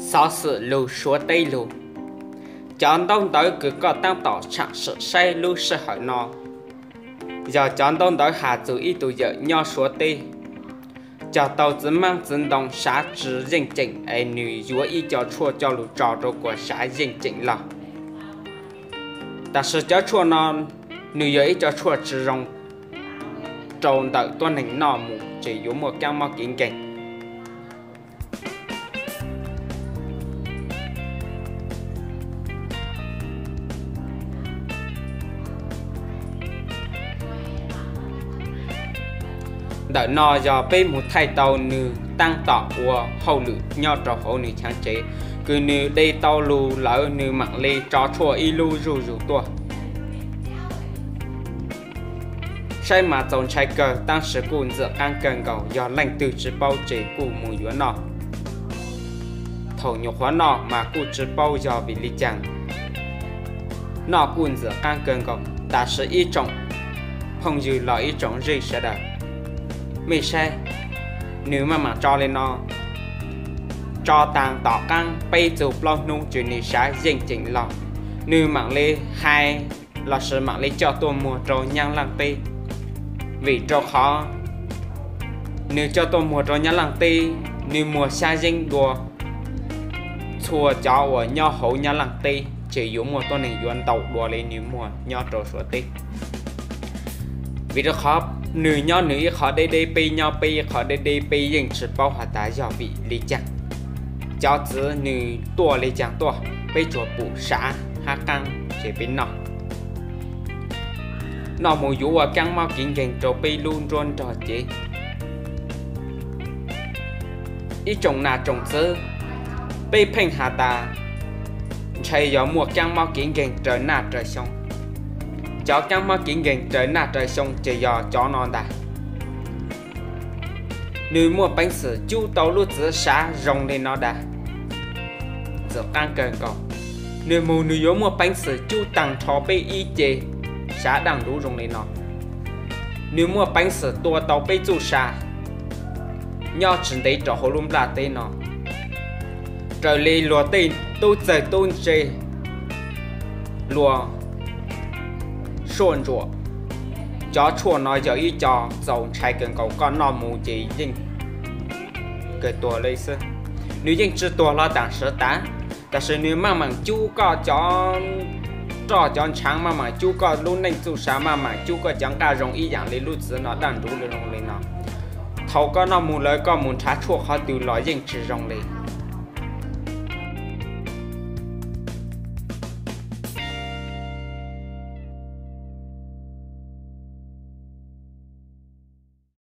Xov xwm lug Suav teb lug. Cov ntaub ntawv kws koj taab tom tsham sim saib lub sij hawm no yog cov ntaub ntawv has txug ib tug yawm nyob Suav teb cog tau txiv maab txiv ntoo sav tsi yeej tseem es nwg yuav ib co tshuaj coj lug tso rua kuas sav yeej tseem lug. Tab sis cov tshuaj no nwg yog ib co tshuaj tsi zoo rua ntawm tuab neeg noj mus ces yuav muaj kaab mob kev nkeeg. Ntawm no yog peb mus thaij tau nwg taab tom ua hauj lwm nyob rua huv nwg chaav tsev, kws nwg de tau lug lawm nwg maam le tso tshuaj ib lub zuj zug tuaj. Saib mas txaus ntshai kawg, tab sis kuj ntxim qaab kawg nkaus, yog leej twg tsi paub ces kuj mus yuav noj. Thaus nyuam qhuav noj mas kuj tsi paub yog vim le caag, noj kuj ntxim qaab kawg nkaus. Tab sis ib tsoom phooj ywg los ib tsoom zeej sawv daws, mej saib, nwg maj maam tso le no, tso taag tom qaab peb txug plaub nub ces nwg sav yeej tseem lug. Nwg maam le hais lossis maam le coj tuaj muag rua Nyab Laaj teb, vim rua qhov nwg coj tuaj muag rua Nyab Laaj teb, nwg muag xyab yeeb dua txhua cov uas nyob huv Nyab Laaj teb ces yuav muaj tuab neeg yuav ntau dua le nwg muag nyob rua Suav teb. Vim rua qhov nwg nyob nwg ib qho deb deb, peb nyob peb ib qho deb deb, peb yeej tsi paub has tas yog vim le caag. Cov txiv nwg tuaj le caag tuaj, peb tsuas pum sav hab qaab ces peb noj. Noj mus yuav ua kaab mob kev nkeeg rua peb lub nruab nrog cev. Ib tsoom nam tsoom txwv, peb pheej has tas ntshai yog muaj kaab mob kev nkeeg raws naj raws xyoo. Cov kaab mob kev nkeeg raws naj raws xyoo ces yog cov no ntag. Nwg muaj peev xwm cub tau lub txiv sav zoo le no dag, txim qaab kawg nkaus. Nwg mus nwg yuav muaj peev xwm cub taag nrho peb ib ce sav daaj nruv zoo le no. Nwg muaj peev xwm tua tau peb txuj sa nyob tsis ntev rau hauv lub nplaj teb no, raws le luag tej tub txawg tub ntse, luag suaj ntsuam. Cov tshuaj no yog ib co txaus ntshai kawg nkaus, koj noj mus ces yeej kawg tuag le xwb. Nws yeej tsis tuag hlo tam sim tas, tab sis nws maj mam cub koj cov roj cov ntshaav, maj mam cub koj lub neej txuj sa, maj mam cub koj cov nqaj zoo ib yaam li lub txiv no daj nruv zoo li no. Thaum koj noj mus lawm koj mus nrhav tshuaj qhov twg los yeej tsis zoo li.